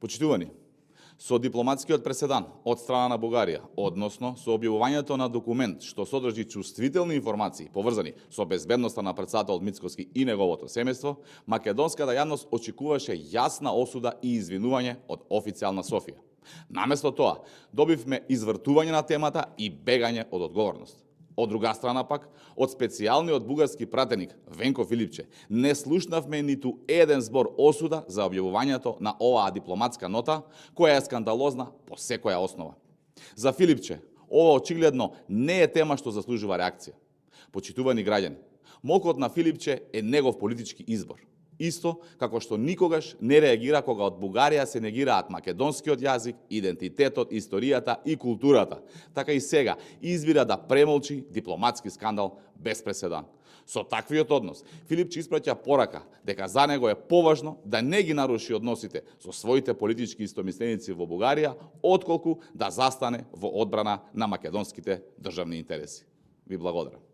Почитувани, со дипломатскиот преседан од страна на Бугарија, односно со објавувањето на документ што содржи чувствителни информации поврзани со безбедноста на претседателот Мицкоски и неговото семејство, македонската јавност очекуваше јасна осуда и извинување од официјална Софија. Наместо тоа, добивме извртување на темата и бегање од одговорност. Од друга страна пак, од специјалниот бугарски пратеник Венко Филипче не слушнавме ниту еден збор осуда за објавувањето на оваа дипломатска нота, која е скандалозна по секоја основа. За Филипче, ова очигледно не е тема што заслужува реакција. Почитувани граѓани, молкот на Филипче е негов политички избор. Исто како што никогаш не реагира кога од Бугарија се негираат македонскиот јазик, идентитетот, историјата и културата, така и сега избира да премолчи дипломатски скандал без преседан. Со таквиот однос, Филипче испраќа порака дека за него е поважно да не ги наруши односите со своите политички истомисленици во Бугарија, отколку да застане во одбрана на македонските државни интереси. Ви благодарам.